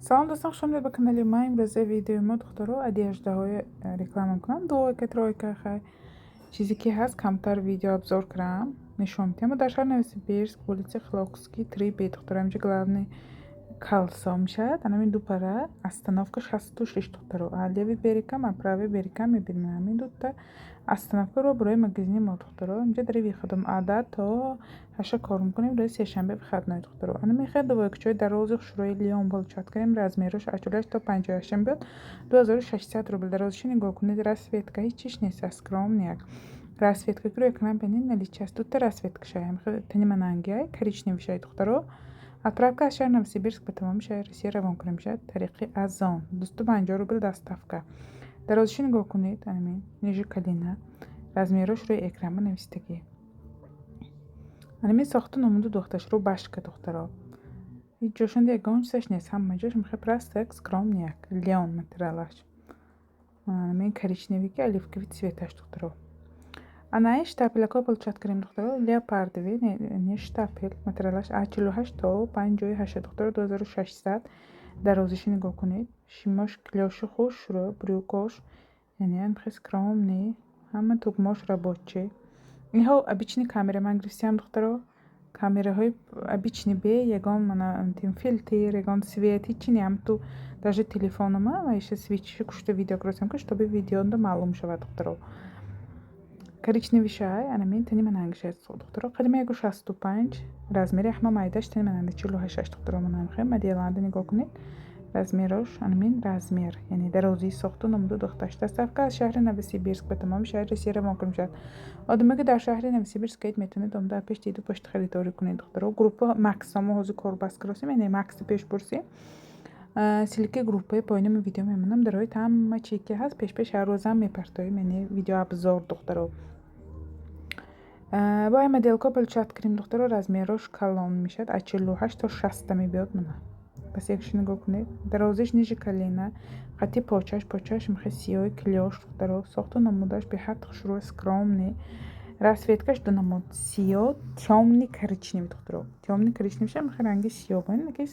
Салом, дӯстон, хуш омадед ба канали ман. Имрӯза видеои мо, духтаро, одеждаҳои реклама мекунам. Двойка, тройка, хай, чизе ки ҳаст, камтар видео обзор кунам, нишон медиҳам. Мо дар шаҳри Новосибирск, улица Хилокский, 3Б, духтаро, инҷа главный колесо мешавад. Анамин ду пара остановка 66, духтаро. А левый берегам, а правый берегам мебинем. Ҳамин дута остановка ро барои магазини мо, духтаро. Инҷа дар выходом ада то 8 кор мекунем, рӯзи сешанбе выходной, духтаро. Ана мехоҳед двойкачои дарози хушрӯи лён получать кунем, размерош аз 48 то 58 биёд, 2600 рубл. Дарозиша нигоҳ кунед, расцветка ҳеҷ чиш нест, скромный як. Расцветка ки рӯи экран бинед, наличие аст. Дута расцветкашай, тани манангиай, коричневишай, духтаро. Отправка аз шаҳри Новосибирск ба тамоми шаҳри Россия равон кунем мешавад тариқи Озон. 250 рубл доставка. Дарозиша нигоҳ кунед, анамин ниже колена, размерош рӯи экранба навистагӣ. Анамин сохту намуду духташ рубашка, духтаро. Ҳеҷ ҷошонда ягон чизаш нест, ҳама ҷош мехоҳ просто як скромный як лён материалаш. Анамин коричневый ки оливковый цветаш, духтаро. Ана ин штапелакҳо получать кардем, духтаро, леопардовый, не штапел, материалаш аз 48 то 58, духтаро, 2600. Дарозиша нигоҳ кунед, шимош клёши хушрӯ, брюкош, яъне хеле скромный, ҳама тугмош рабочий. Инҳо обычный камера ман гирифтиам, духтаро. Камераҳои обычный, бе ягон мана фильтр, ягон свет, ҳечи не, ҳамту даже телефонома ва иша свечиша кушта видео кардастам, ки чтобы видеоndo маълум шавад, духтаро. Коричневый шай, анамин тани манангиша, духтаро. Қадима 1,65 размери ҳама майдаш тани мананди 48, духтаро, манам хел моделанда нигоҳ кунед. Размерош анамин размер, яъне дарозии сохту намуду духташ. Доставка аз шаҳри Новосибирск ба тамоми шаҳри Россия равон кунем мешавад. Одаме ки дар шаҳри Новосибирск аед, метавонед омада пеш диду пошти харидорӣ кунед, духтаро. Группа Максо мо ҳозир корбаст кардастем, яъне Макси пеш пурсем. Ссылкаи группаи поёни видео мемонам. Дарои ҳама чие ки ҳаст, пешпеш ҳар рӯзам мепартоем, яъне видеообзор, духтаро. Бо ин моделко получать кардем, духтаро, размерош калон мешавад, аз 48 то 60 мебиёд. Мана, пас якшо нигоҳ кунед, дарозиш ниже колена, қати почаш, почаш мехе сиёҳи клёш, духтаро. Сохту намудаш беҳад хушрӯ, скромный. Расцветкаш ду намуд: сиёҳ, тёмный коричневый, духтаро. Тёмный коричневый ша мехе ранги сиёҳ бо ки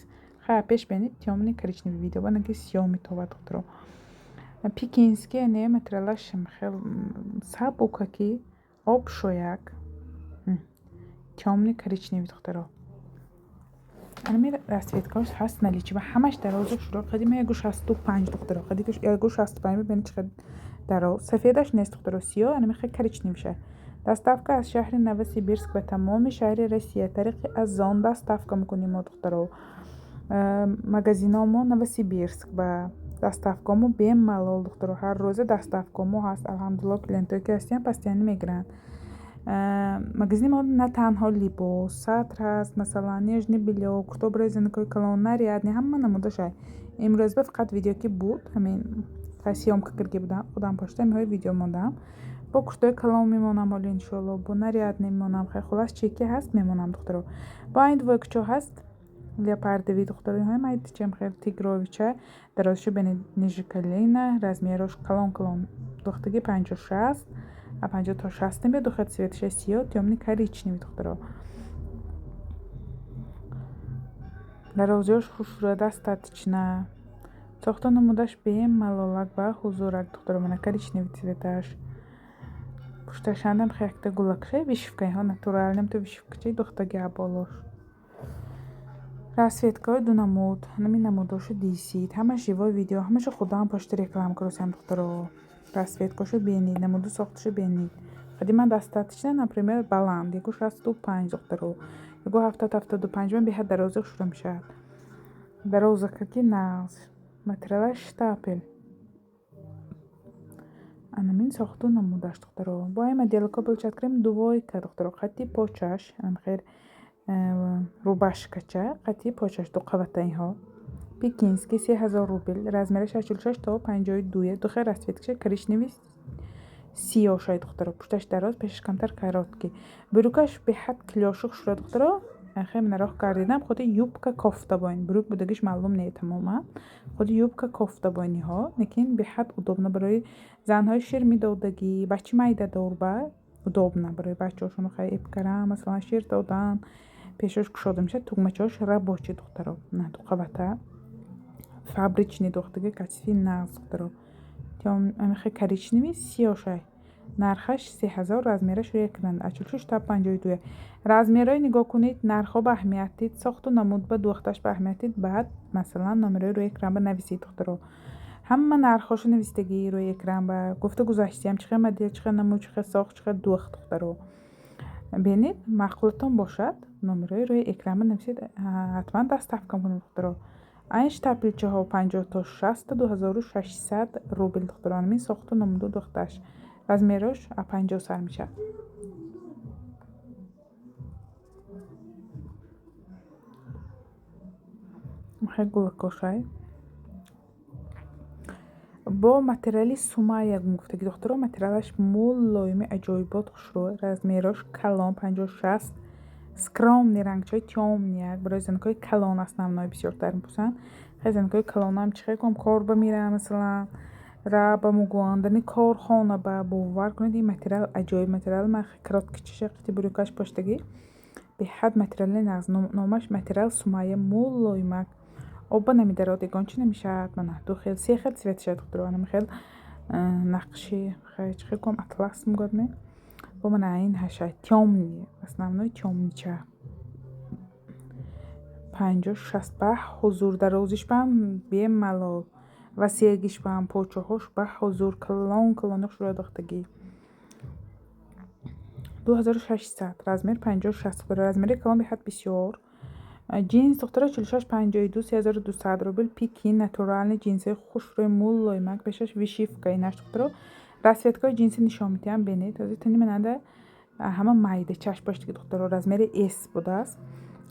ха пеш бинед, тёмный коричневый видео бо ки сиёҳ метобад, духтаро. Пекинский, яъне материалаш хел сабукаки обшояк, тёмный коричневый, духтаро. Анами расцветкаош ҳаст наличие ва ҳамаш дарозу хушрӯ. Қадима 1,65, духтаро, 1,65, бибинед, чӣ қадр дароз. Сафедаш нест, духтаро, сиёҳ, анами хел коричневый ша. Доставка аз шаҳри Новосибирск ба тамоми шаҳри Россия тариқи Озон доставка мекунем мо, духтаро. Магазиномо Новосибирск ба доставкаомо бемалол, духтаро, ҳар рӯза доставкаомо ҳаст. Алҳамдулилло, клиентое ки ҳастиям, постоянно мегиранд. Магазини мо на танҳо либос, сатр ҳаст, масалан, нижнее бельё, куртаҳо барои занакҳои калон, нарядный, ҳама намудаш ҳаст. Имрӯз ба фақат видео ки буд, ҳамин съёмка карда будам, худам пошта ҳамиҳои видео мондам. Бо куртаҳои калон мемонам ҳоло, иншоалло, бо нарядный мемонам. Хай, хуллас, чие ки ҳаст, мемонам, духтаро. Бо ин двойкачо ҳаст, леопардовый, духтаро, инҳои майдачам хел тигровый ча. Дарозишу бинед, ниже колена, размерош калон калон, духтаги 50-60, а 50 то 60 мебиёд. Духта цветаша сиёҳ, тёмный коричневый, духтаро. Дарозиёш хушрӯя, достаточно. Сохту намудаш бемалолак ба ҳузурак, духтаро. Мана коричневый цветаш. Пушташандам якта гулакшай, вышивка, инҳо натуральный ту вышивкачаи духтаги болош. Расцветкаҳои ду намуд, ҳамин намудошо дисид. Ҳама живой видео, ҳамаша худам пошта реклама кардастам, духтаро. Расцветкаошо бинед, намуду сохташо бинед. Қадима достаточно, например, баланд, 1,65, духтаро. 1,70, 75 ман беҳад дарози хушрӯ мешавад. Дарозакаки нағз. Материалаш штапел. Анамин сохту намудаш, духтаро. Бо ин моделка получать кардем, двойка, духтаро, қати почаш, хел рубашкача, қати почаш, дуқавата инҳо. Пекинский, 3000 рубл, размераш аз 46 то 52. Духе расцветкаша коричневый, сиёҳшай, духтаро. Пушташ дароз, пешаш камтар короткий. Брюкаш беҳад клёшу хушрӯ, духтаро. Хеле роҳ кардидам, худи юбка кофта бо ин брюк будагиш маълум не тамоман. Худи юбка кофта бо инҳо, лекин беҳад удобно барои занҳои ширмидодагӣ, бачи майдадор ба удобно барои бачаҳошон хай эп кардан, масалан, шир додан, пешош кушода мешавад, тугмачаҳош рабочий, духтаро. На дуқавата. Фабричный духтаги, качестви нағз, духтаро. Амихе коричневый, сиёшай. Нархаш 3000, размераш рӯи экран, аз 46 то 52. Размерҳои нигоҳ кунед, нархҳо ба аҳамият дид, сохту намуд ба духташ ба аҳамият дид, баъд масалан номерҳои рӯи экран ба нависед, духтаро. Ҳама нархҳошо навистагӣ рӯи экран ба гуфта гузаштиам, чӣ хел модел, чӣ хел намуд, чӣ хел сохт, чӣ хел духт, духтаро. Бинед, маъқулатон бошад, номерҳои рӯи экран ба нависед, ҳатман доставка кунем, духтаро. Айн штапелчаҳо 50 то 60 2600 рубл, духтаро. Ҳамин сохту намуду духташ. Размерош а 50 сар мешавад. Хеле гулакошай. Бо материали сумая гуфтаги, духтаро, материалаш мулоими аҷоибот, хушрӯ, размерош калон, 50-60, скромный, рангчаҳои тёмный, барои занакҳои калон основной бисёртар мепӯсанд. Хеле занакҳои калонам чӣ хел ком кор ба мераванд, масалан, ра ба мугӯандани корхона ба бовар кунед, ин материал аҷоиб материал. Ман короткий чиша қити брюкаш поштагӣ, беҳад материали нағз. Номаш материал сумая, мулоимак, обба намедарод, ягон чӣ намешавад. Мана ду хел, се хел цветша, духтаро. Анам хел нақши чӣ хел ком атлас мегӯяд ме. Бо мана ин ҳаша тёмный, основной тёмнича. 50-60 ба ҳузур, дарозиш бам бемалол, васеъгиш бам, почаҳош ба ҳузур, калон калони хушрӯя дохтагӣ. 2600, размер 50-60, размери калон беҳад бисёр. Ҷинс, духтаро, 46 52, 3200 рубл, пикин, натуральный ҷинсҳои хушрӯи мулоимак, пешаш вышивка инаш, духтаро. Расцветкаҳои ҷинси нишон медиҳам, бинед. Ҳозир тани мананда ҳама майда чашм бошад, духтаро, размери S будааст.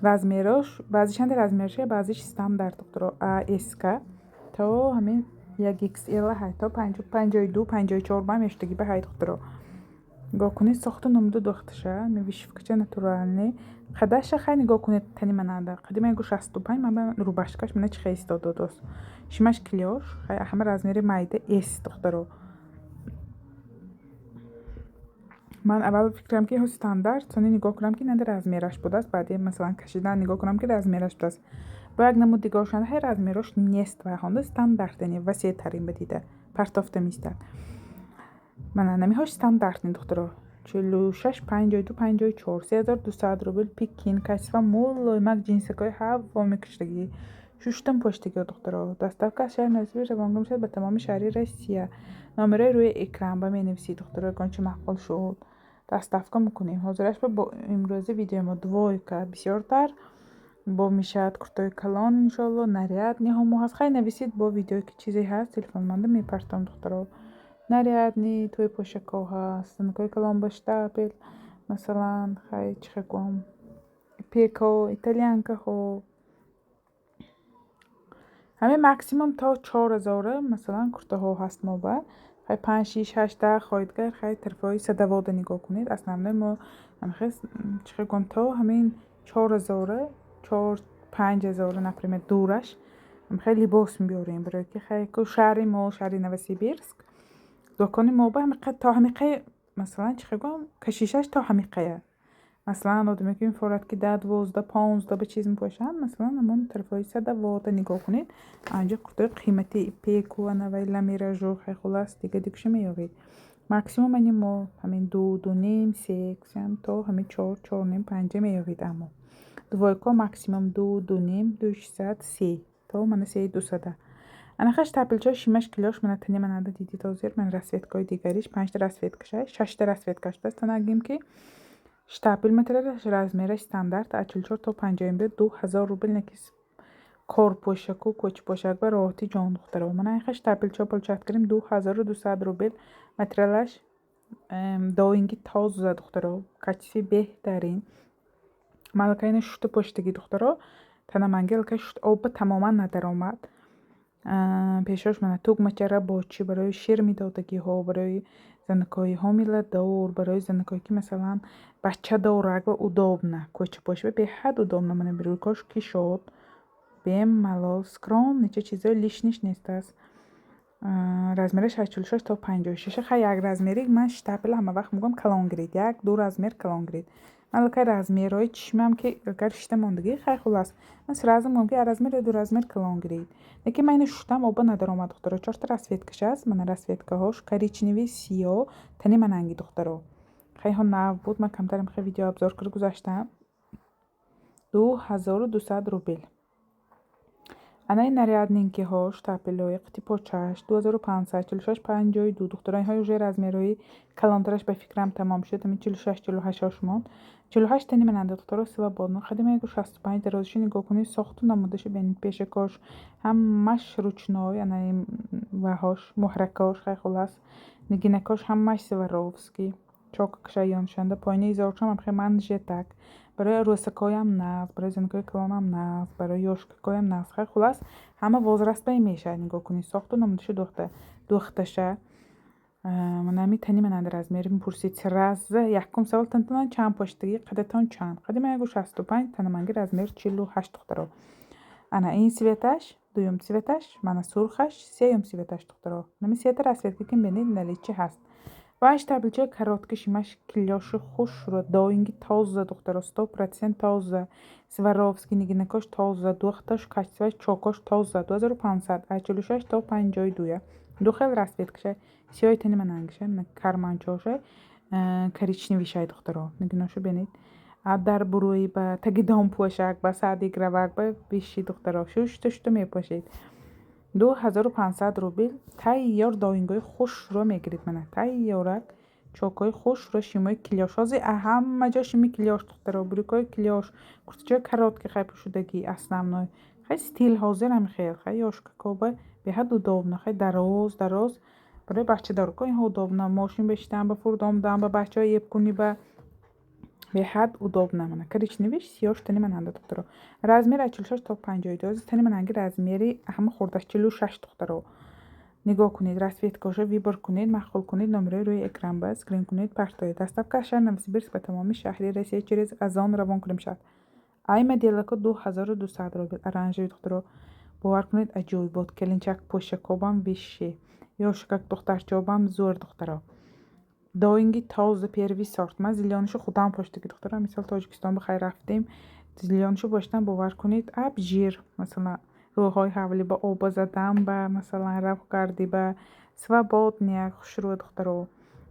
Размерош баъзишанда размерша, баъзиш стандарт, духтаро. А С К то ҳамин як XL ҳай, то 52, 54 ба мештагӣ ба ҳай, духтаро. Нигоҳ кунед сохту намуду духташа, вышивкача натуральный. Қадаша хай нигоҳ кунед, тани мананда. Қади ман гу 65, ман рубашкаш мана чӣ хел истода додааст. Шимаш клёш, хай ҳама размери майда S, духтаро. Ман аввал фикр кардам, ки стандарт, сони нигоҳ кунам, ки нада размераш будааст, баъди масалан кашидан нигоҳ кунам, ки размераш будааст. Бо як намуд дигоҳшанда ҳай размерош нест ва хонда стандарт, яъне васеътарин ба дида партофта меистад. Мана намиҳош стандартный, духтаро. 46 52 54, 3200 рубл, пикин, качество мулоимак, ҷинсакҳои ҳаво мекушидагӣ. Шуштам поштагӣ, духтаро. Доставка аз шаҳри Новосибирск равона мешавад ба тамоми шаҳри Россия. Номерҳои рӯи экран ба менависед, духтаро, ягон чӣ маъқул шуд. Доставка мекунем. Ҳозираш бо имрӯзи видеои мо двойка бисёртар бо мешавад куртои калон, иншоалло, нарядныйҳо мо ҳаст. Хай нависед бо видеое ки чизе ҳаст, телефонманда мепартом, духтаро. Нарядный тӯи пошакҳо ҳаст, занакҳои калон ба штапел, масалан, хай чӣ хел гӯям, пекҳо, итальянкаҳо. Ҳамин максимум то 4000 масалан куртаҳо ҳаст мо ба. Хай панҷ, шиш, ҳашт, 10 хоҳедгар, хай тарафҳои Садовода нигоҳ кунед. Основной мо ҳамихел чӣ хел гӯям, то ҳамин 4000, чор 5000, например, дураш хеле либос мебиёрем, барое ки хай ку шаҳри мо, шаҳри Новосибирск, дукони мо ба ҳамиқа то ҳамиқаи, масалан, чӣ хел гӯям, кашишаш то ҳамиқая. Масалан, одаме ки мефорад, ки 10, 12, 15 ба чиз мепошанд, масалан, ҳамон тарафҳои Садовода нигоҳ кунед. Анҷо куртаҳои қимати пеку, анавай ламиражу, хай хулас, дига дигуша меёбед. Максимум ани мо ҳамин ду, ду ним, се то ҳамин чор, чор ним, панҷа меёбед аммо. Двойко максимум ду, ду ним, ду шишсад, се то мана сеи дусада. Анаха штапелчаҳо шимаш клёш, мана тани манада дидид ҳозир, ман расцветкаҳои дигариш, панҷта расцветкашай, шашта расцветкаш будааст. Танагим ки штапел материалаш, размераш стандарт аз 44 то 52, 2000 рубл, неки корпӯшаку кӯчпӯшак ба роҳати ҷон, духтаро. Мана инха штапелчаҳо получать кардем 2200 рубл, материалаш доинги тоза, духтаро, качестви беҳтарин. Ман аллакай ина шушта поштагӣ, духтаро, танаманги аллакай шушта, обба тамоман надаромад. Пешош мана тугмача рабочий барои шир медодагиҳо, барои занакҳои ҳомиладор, барои занакҳое ки масалан бача дорак ва удобно кӯчапошӣ беҳад удобно. Мана брюкош кишод, бемалол, скромный, ча чизои лишниш нестааст. Размераш аз 46 то 56. Хай як размери ман штапела ҳама вақт мегӯям, калон гиред, як ду размер калон гиред. Ман аллакай размерҳои чишмам, ки агар шишта мондагӣ, хай, хулас, ман сразу мегӯям, ки размер ё ду размер калон гиред. Лекин ман ино шуштам, оба надаромад, духтаро. Чорта расцветкаш аст. Мана расцветкаҳош: коричневый, сиёҳ, тани мананги, духтаро. Хай, нав буд, ман камтарам хай видео обзор карда гузаштам. 2200 рубл. Анаи нарядненькийҳо, штапелҳои қити почаш 2500, 46,52, духтаро. Инҳои уже размерҳои калонтараш ба фикрам тамом шуд, ҳамин 46, 48-ҳош монд. 48 тани мананда, духтаро, свободно. Қадима 1,65 дарозиша нигоҳ кунед, сохту намудаша бинед, пешакош ҳамаш ручной, анаи ваҳош, муҳракош, хай, хулас, нигинакош ҳамаш Сваровски, чокакша ёншанда, поини изоршам ҳам хеле манжетак. Барои арӯсакоям нағз, барои занакои калонам нағз, барои ёшкакоям нағз. Хай, хулас, ҳама возраст баи мешавад. Нигоҳ кунед, сохту намудаша, духта духташа. Манами тани мананда размери мепурсид сразу. Якум савол: танатон чанд поштагӣ, қадатон чанд? Қади ман 1,65, танаманги размер 48, духтаро. Ана ин цветаш, дуюм цветаш, мана сурхаш, сеюм цветаш, духтаро. Нами сета расцветка ки бинед, наличии ҳаст. Ва штапелчаи короткий, шимаш клёши хушро, доинги тоза, духтаро, 100% тоза, Сваровски, нигинакош тоза, духташ качествоаш, чокош тоза. 2500, аз 46 то 52-я. Ду хел расцветкаша: сиёҳи тани манангиша, карманчоша коричневишай, духтаро. Нигиношу бинед. Дар бурӯи ба таги дом пӯшак, ба садик равак, ба биши, духтаро, шушта шута мепӯшед. 2500 рубл. Тайёр доингои хушро мегиред. Мана тайёрак, чокҳои хушро, шимои клёш. Ҳозир ҳама ҷо шими клёш, духтаро, брюкҳои клёш, куртачаҳои короткий, хай, пӯшудагӣ основной, хай, стиль ҳозир ҳами хел. Хай, ёшкакоба беҳад удобно, хай, дароз дароз барои бачадорко инҳо удобно. Мошин бешитан, ба фуруд омадан, ба бачаҳо ебкунӣ, ба беҳад удобно. Мана коричневиш, сиёҳш тани мананда, духтаро. Размер аз 46 то 52. Тани мананги размери ҳама хурдаш 46, духтаро. Нигоҳ кунед, расцветкаҳоша выбор кунед, маъқул кунед, номерои рӯи экран ба скрин кунед, партоед. Доставка аз шаҳри Новосибирск ба тамоми шаҳри Россия через Озон равон кунда мешавад. Ай моделако 2200 рубл, оранжевый, духтаро. Бовар кунед, аҷоибот. Келинчак пӯшакобам виши, ёшакак духтарчобам зӯр, духтаро. Доинги тоза, первый сорт. Ман зелёныйшо худам пӯштаги, духтаро. Мисол, Тоҷикистон бахайр рафтем, зелёныйшо пӯштам, бовар кунед, абжир. Масалан, рӯҳҳои ҳавлӣ ба оба задан, ба масалан раф кардӣ, ба свободняк хушрӯ, духтаро.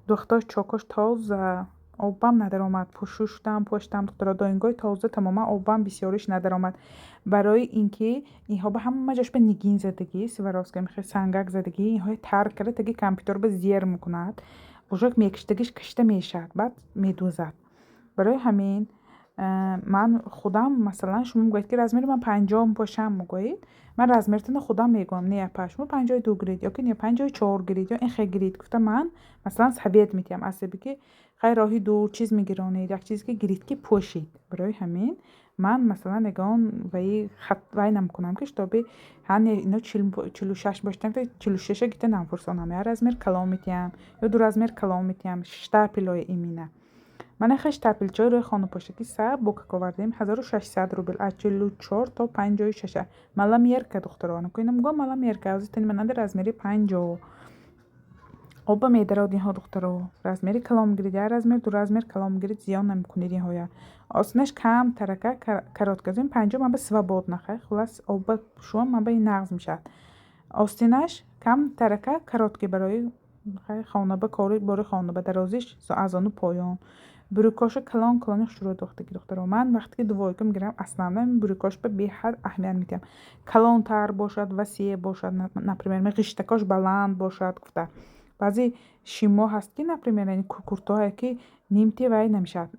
Духтош, чокош тоза, обам надаромад. Шуштам, пӯштам, духтаро. Доингои тоза тамоман обам бисёриш надаромад, барои ин ки инҳо ба ҳама ҷош ба нигин задагӣ, Сваровски, мехе сангак задагӣ. Инҳои тар карда, таги компютер ба зер мекунад, уже мекиштагиш кашида мешавад, баъд медӯзад. Барои ҳамин ман худам, масалан, шумо мегӯед, ки размери ман 50 бошам, мегӯед, ман размертонро худам мегӯям: не, апа, шумо 52 гиред ё ки не, 54 гиред ё ин хел гиред гуфта, ман масалан совет медиҳам. Аз сабаби ки, хай, роҳи дур чиз мегиронед, як чизе ки гиред, ки пӯшед. Барои ҳамин ман масалан ягон ваи вай намекунам, ки чтобы ҳа, не, ино 46 бошад, 46-а гирифта намфурсонам. Як размер калон медиҳам ё ду размер калон медиҳам. Штапелҳои имина, мана хел штапелчаҳои рӯи хонапошакӣ сабукак овардем, 1600 рубл, аз 44 то 56-а. Маломерка, духтаро, ина мегӯям, маломерка. Ҳозир тани мананда размери 50 оба медарод инҳо, духтаро. Размери калон мегиред, як размер, ду размер калон мегиред, зиён намекунед инҳоя. Осинаш кам тарака коротко, аз ин 50 ман ба свободно. Хай, хулас, оба шуам, ман ба ин нағз мешавад. Остинаш кам тарака короткий, барои хона, ба кори бори хона, ба дарозиш аз ону поён. Брюкоша калон калони хушрӯ духтаги, духтаро. Ман вақте ки двойка мегирам, аслан брюкош ба беҳад аҳамият медиҳам: калонтар бошад, васеъ бошад, например, ғиштакош баланд бошад гуфта. Баъзе шимо ҳаст, ки, например, куртоҳое, ки нимти вай намешавад,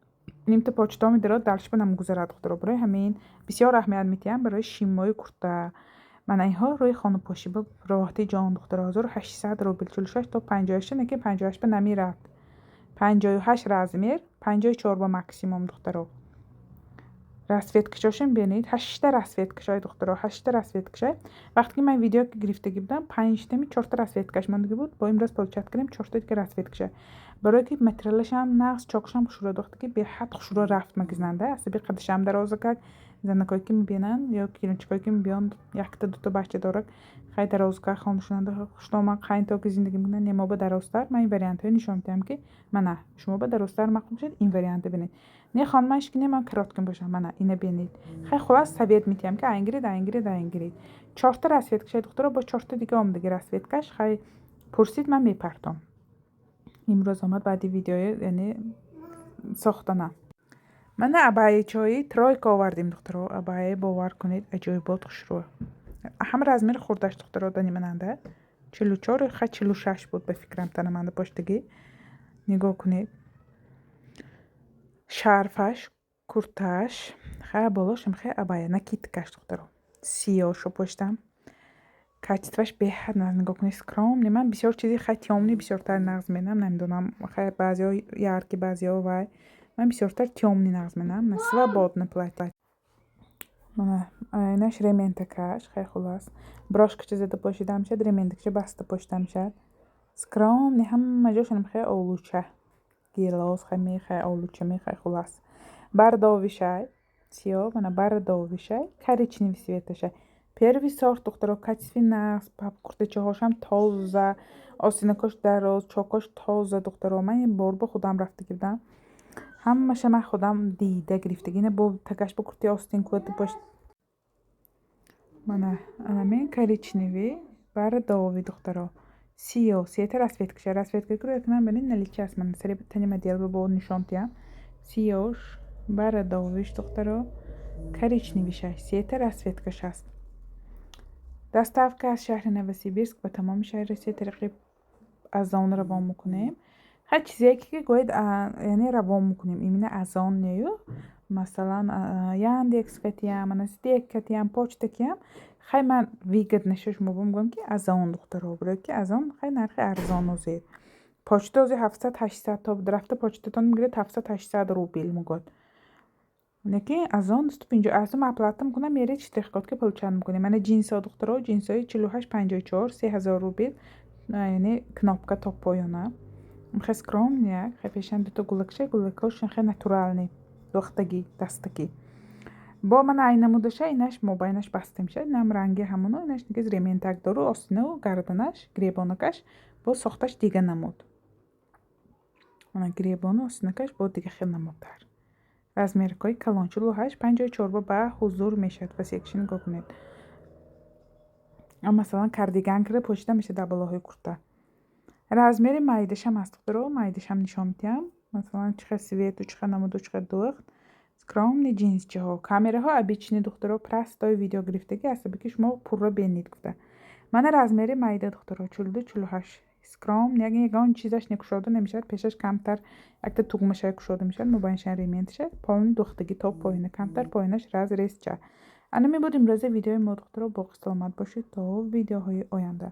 нимта почто медарод, дальше намегузарад, духтаро. Барои ҳамин бисёр аҳамият медиҳам барои шимои курта. Мана инҳо рӯи хонапошӣ ба роҳати ҷон, духтаро, 1800 рубл, 46 то 58, лекин 58 ба намерафт. 58 размер, 54 ба максимум, духтаро. Расцветкашошам бинед, ҳашта расцветкашои, духтаро, ҳашта расцветкашай. Вақте ки ман видео гирифтагӣ будам, панҷтами чорта расцветкаш мондагӣ буд. Бо имрӯз получать кардем чорта дига расцветкаша, барое ки материалашам нағз, чокшам хушрӯ духта, ки беҳад хушрӯ рафт магазинанда. Асаби қадашам дароза как. Занакое, ки мебинанд ё келинчикое, ки мебиёнд, якта дута бача дорад, хай, дарозка хонашонанда хуштоман қайнто ки зиндагӣ мекунанд, не, мо ба дарозтар. Ман ин вариантҳои нишон медиҳам, ки мана шумо ба дарозтар мақбул шуд, ин варианта бинед. Не, хонумаш ки не, ман короткий бошам, мана ина бинед. Хай, хулас, совет медиҳам, ки айн гиред, айн гиред, айн гиред. Чорта расцветкаша, духтаро, бо чорта дига омадаги расцветкаш. Хай, пурсид, ман мепартом. Имрӯз омад баъди видеои, яъне сохтанам. Мана абайчаҳои тройка овардем, духтаро. Абайе, бовар кунед, аҷоибот, хушрӯ. Ҳама размери хурдаш, духтаро, дани мананда 44, хай, 46 буд ба фикрам, танаманда поштагӣ. Нигоҳ кунед, шарфаш, куртааш, хай, болошам хай абая, накидкаш, духтаро, сиёҳшо поштам. Качестваш беҳад, нигоҳ кунед, скромный. Ман бисёр чизи, хай, тёмный бисёртар нағз менам. Намедонам, хай, баъзеҳо яркий, баъзеҳо вай, ман бисёртар тёмный нағз менам. Свободно платье. Инаш рементакаш. Хай, хулас, брошкача зада пошида мешавад, рементакча баста пошида мешавад. Скромный, ҳама ҷошонам хай олуча, гелос, хай, мехай, олуча мехай. Хулас, бардовишай сиёҳ, мана бардовишай, коричневый цветашай. Первый сорт, духтаро, качестви нағз, куртачаҳошам тоза, остинакош дароз, чокош тоза, духтаро. Ман ин бор бо худам рафтагӣ будам, ҳамаша ман худам дида гирифтагӣ. Ина бо такаш бо куртаи остинкӯ пош. Мана анамин коричневый, бардови, духтаро, сиёҳ, сета расцветкаша. Расцветка ро якнам бинед, наличие аст. Мана сари тани модел бо нишон диҳам. Сиёш, бардовиш, духтаро, коричневишаш, сета расцветкаш аст. Доставка аз шаҳри Новосибирск ба тамоми шаҳри Россия тариқи Озон равон мекунем. Ҳар чизе ки гӯед, яъне равон мекунем, именно Озон нею, масалан, Яндекс катиям, ана СДЭК катиям, почта киям. Хай, ман выгоднеша шумо мегӯям, ки Озон, духтаро, барои ки Озон, хай, нархи арзон озед. Почта ози 700, 800 то рафта почтатон мегиред, 700, 800 рубл мегӯяд. Лекин Озон 150 аз оплата мекунам, меред, штрихкод ки получать мекунем. Мана ҷинсҳо, духтаро, ҷинсҳои 48, 54, 3000 рубл, яъне кнопка то поёна. Хе скромный як, хе пешан дуто гулакша, гулакҳош хе натуральный, духтагӣ, дастакӣ. Бо мана ай намудаша, инаш мобайнаш баста мешавад, инам ранги ҳамоно, инаш дига рементак дору, остинаву гарданаш, гребонакаш бо сохташ дига намуд. Мана гребону остинакаш бо дига хел намудтар. Размеркҳои калон 48, 54 ба ҳузур мешавад. Васекши нигоҳ кунед. Масалан, кардиган кира пӯшида мешавад дар болоҳои курта. Размери майдашам ҳаст, духтаро, майдашам нишон медиҳам. Масалан, чӣ хел цвету, чӣ хел намуду, чӣ хел духт. Скромный ҷинсчаҳо. Камераҳо обычный, духтаро, простой видео гирифтагӣ аст, ки шумо пурра бинед гуфта. Мана размери майда, духтаро, 42, 48. Скромный, ягон чизаш некушода намешавад, пешаш камтар якта тугмаша кушода мешавад, мобайнашан ременташа, полный духтагӣ то поёна, камтар поёнаш разрезча. Ана мебуд имрӯза видеои мо, духтаро, боқӣ саломат бошед то видеоҳои оянда.